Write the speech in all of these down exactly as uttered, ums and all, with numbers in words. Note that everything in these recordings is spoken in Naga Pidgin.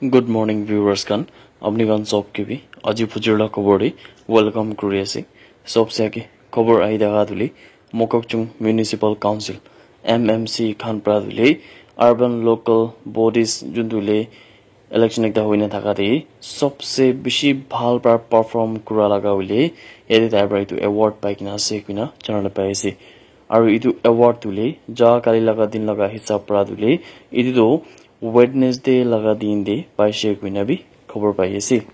Good morning viewers khan, apni khan sob ke bi aji phujir la khobor te welcome kuri ase. Sob se age khobor ahi thaka tu le Mokokchung Municipal Council, M M C khan pra tu le urban local bodies jun tu le election ekta hoina thaka te sobse bishi bhal pra perform kura laga hoile yate tai pra etu award pai kena ase koina jana pai ase. Aru etu award tu le ja kali laga din laga hisab pra tu le etu tu Wednesday laga din te paise koina bi khobor pai ase.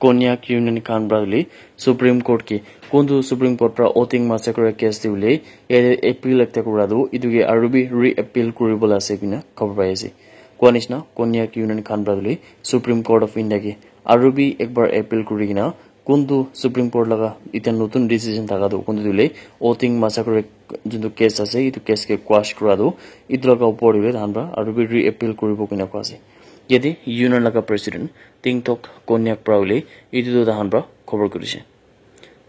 Konyak Union khan pra hoile Supreme Court ke kuntu Supreme Court pra Oting Massacre case te hoile yate appeal ekta kura tu etu ke aru bi re-appeal kuri bola ase koina khobor pai ase. Koa nishina Konyak Union khan pra hoile Supreme Court of India ke aru bi ekbar appeal kuri kena kuntu Supreme Court laga etia notun decision thaka tu kuntu tu hoile Oting Massacre juntu case ase etu case ke quash kura tu etu laga upor te hoile tahan pra aru bi re-appeal kuribo koina koa ase. Yate Union laga president Tingtok Konyak pra hoile etu tu tahan pra khobor kurise.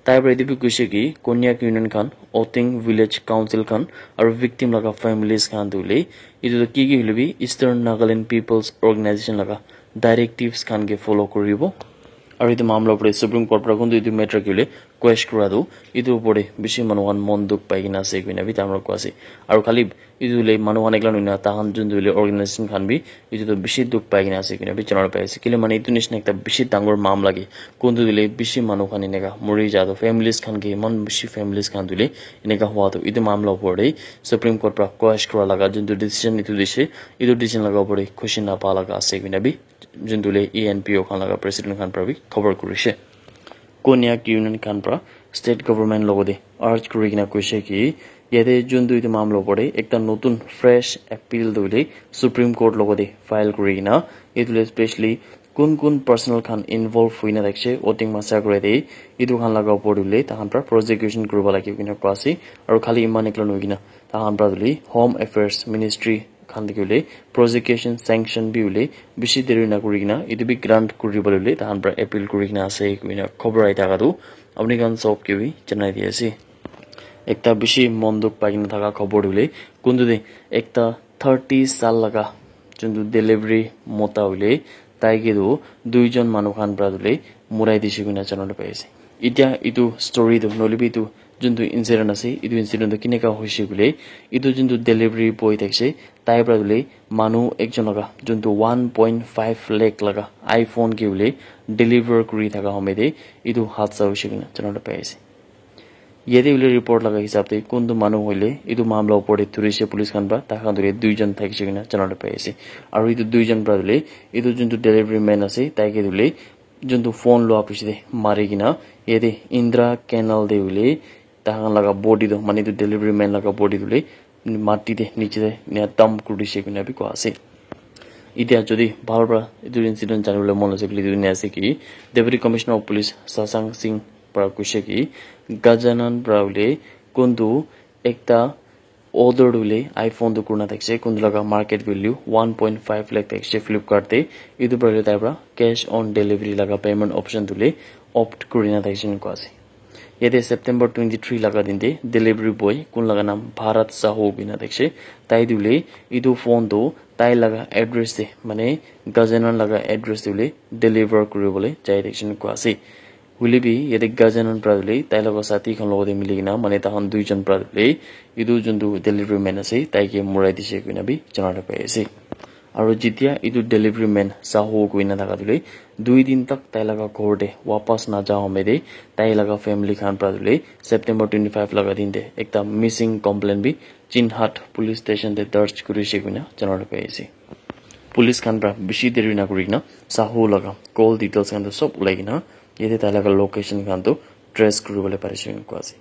Tai pra etu bi koise ki Konyak Union khan, Oting Village Council khan aru victim laga families khan tu hoile etu tu ki ki hoile bi Eastern Nagaland People's Organization laga directives khan ke follow kuribo. Aru etu mamla upor te Supreme Court pra kuntu etu matter ke hoile quash kura tu etu upor te bishi manu khan mon dukh pai kena ase koina bi tahan pra koa ase. Aru khali etu hoile manu khan ekla nohoina tahan juntu hoile organization khan bi etu tu bishi dukh pai kena ase koina bi jana pai ase. Kile mane etu nishina ekta bishi dangor mamla ke kuntu tu hoile bishi manu khan eneka muri ja tu families khan ke eman bishi families khan tu hoile eneka hua tu etu mamla upor te Supreme Court pra quash kura laga juntu decision etu dise etu decision laga upor te khushi napa laga ase koina bi juntu hoile E N P O khan laga president khan pra bi khobor kurise. Konyak Union khan pra state government logote urge kuri kena koise ki yate juntu etu mamla upor te ekta notun fresh appeal tu hoile Supreme Court logote file kuri kena etu le specially kun kun personal khan involve hoina thakise Oting Massacre te etu khan laga upor te hoile tahan pra prosecution kuribo lage koina koa ase. Aru khali eman ekla nohoi kena tahan pra hoile Home Affairs Ministry khan tiki hoile prosecution sanction bi hoile bishi deri na kuri kena etu bi grant kuri bole hoile tahan pra appeal kuri kena ase koina khobor ahi thaka tu apni khan sob ke bi janai di ase. Ekta bishi mon dukh pai kena thaka khobor tu hoile kuntu te ekta thirty sal laga juntu delivery mota hoile tai ke tu duijon manu khan pra tu hoile murai dise koina jana pai ase. Etia etu story tu nohoile bi etu juntu incident ase etu incident tu kineka hoise koile etu juntu delivery boy thakise tai pra tu hoile manu ekjon laga juntu one point five lakh laga iPhone ke hoile deliver kuri thaka home te etu hadsa hoise koina jana pai ase. Yate hoile report laga hisab te kuntu manu hoile etu mamla upor te dhurise police khan pra tai khan tu hoile duijon thakise koina jana pai ase. Aru etu duijon pra tu hoile etu juntu delivery man ase tai ke tu hoile juntu phone lua piche te mari kena yate Indira Canal te hoile tahan laga body tu mane etu delivery man laga body tu hoile mati te niche te enia dump kuri dise koina bi koa ase. Etia jodi bhal pra etu incident jani bole mon ase koile etu enia ase ki Deputy Commissioner of Police Shashank Singh pra koise ki Gajanan pra hoile kuntu ekta order tu hoile iPhone tu kurina thakise kuntu laga market value one point five lakh thakise Flipkart te etu pra hoile tai pra cash on delivery laga payment option tu hoile opt kurina thakise koa ase. Yate September twenty three laga din te delivery boy kun laga naam Bharat Sahu koina thakise tai tu hoile etu phone tu tai laga address te mane Gajanan laga address te hoile deliver kuri bole jai thakise koa ase. Hoile bi yate Gajanan pra tu hoile tai laga sathi khan logote mili kena mane tahan duijon pra tu hoile etu juntu delivery man ase tai ke murai dise koina bi jana pai ase. Aru jetia etu delivery man Sahu koina thaka tu hoile dui din tak tai laga ghor te wapas naja home te tai laga family khan pra tu hoile September twenty five laga din te ekta missing complaint bi Chinhat police station te darj kurise koina jana pai ase. Police khan pra bishi deri na kuri kena Sahu laga call details khan tu sob ulai kena yate tai laga location khan tu trace kuri bole parise koina koa ase.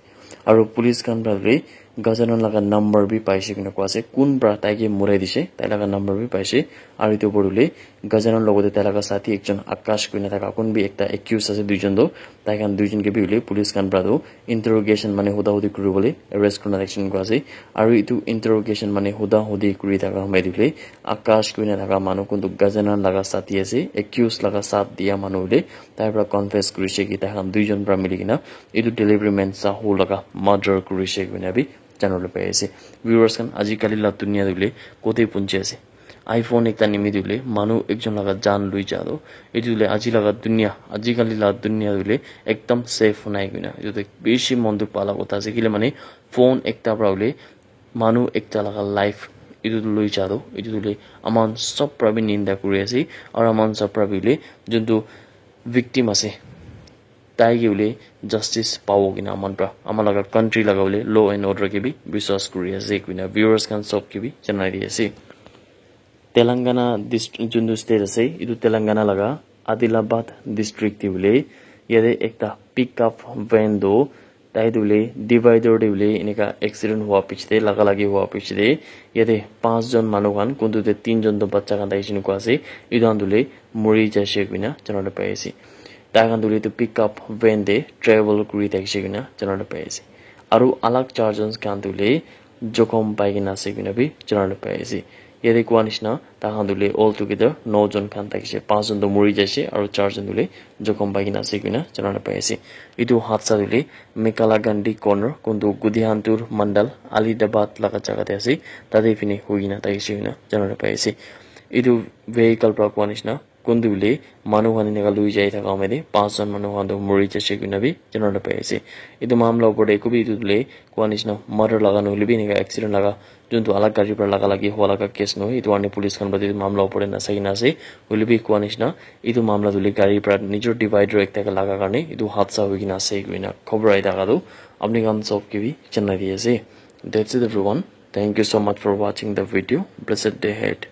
Aru police khan pra hoile Gajanan laga number bi paise koina koa ase kun pra tai ke murai dise tai laga number bi paise. Aru etu opor te hoile Gajanan logote tai laga sathi ekjon Akash koina thaka kun bi ekta accused ase duijon tu tai khan duijon ke bi hoile police khan pra tu interrogation mane huda hudi kuri bole arrest kurina thakise koa ase. Aru etu interrogation mane huda hudi kuri thaka home te hoile Akash koina thaka manu kuntu Gajanan laga sathi ase accused laga saath dia manu hoile tai pra confess kurise ki tai khan duijon pra mili kena etu delivery man Sahu laga murder kurise koina bi jana bole pai ase. Viewers khan aji kali la dunia tu hoile kote punchi ase. iPhone ekta nimite hoile manu ekjon laga jaan lui ja toh, etu hoile aji laga dunia, aji kali laga dunia hoile ekdam safe nai koina. Etu toh bishi mon dukh pala kotha ase, kile mane phone ekta para hoile manu ekta laga life etu toh lui ja toh, etu toh hoile aman sob para bi ninda kuri ase, aru aman sob para bi hoile juntu victim ase, tai ke hoile justice pabo koina aman para, ama laga country laga hoile law and order ke bi biswas kuri ase koina viewers khan sob ke bi janai di ase. Telangana dist-, juntu state ase, etu Telangana laga Adilabad district te hoile yate ekta pickup van toh tai toh hoile divider te hoile eneka accident hua piche te, laga lagi hua piche te, yate panch jon manu khan, kuntu te tin jon toh bacha khan thakishe nukua ase, etu khan toh hoile muri jaishe koina jana toh pai ase. Tai khan toh hoile etu pickup van te travel kuri thakishe koina jana toh pai ase. Aru alak char jon khan toh hoile jokhom pai kena ase koina bi jana toh pai ase. Yate koa nishina, tai khan toh hoile all together no jon khan thakishe, panch jon toh muri jaishe aru char jon toh hoile jokhom pai kena ase koina jana toh pai ase. Etu hadsa toh hoile Mekala Gandhi corner, kuntu Gudihantur Mandal, Alidabad laga jaga te ase, tate phine hui kena thakishe koina jana toh pai ase. Etu vehicle para koa nishina, kuntu hoile manu khan eneka lui jai thaka hoi de, panch jon manu khan toh muri jaishe koina bi jana toh pai ase. Etu mamla opor te eku bi etu hoile koa nishina murder laga nohoile bi eneka accident laga, juntu alak gari para laga lagi hua laga case nohoi, etu karne police khan para etu mamla opor te nasai kena ase. Hoile bi koa nishina, etu mamla toh hoile gari para nijor divider ekta ke laga karne etu hadsa hoi kena ase koina khobor ahi thaka toh apni khan sob ke bi janai di ase. That's it everyone. Thank you so much for watching the video. Blessed day ahead.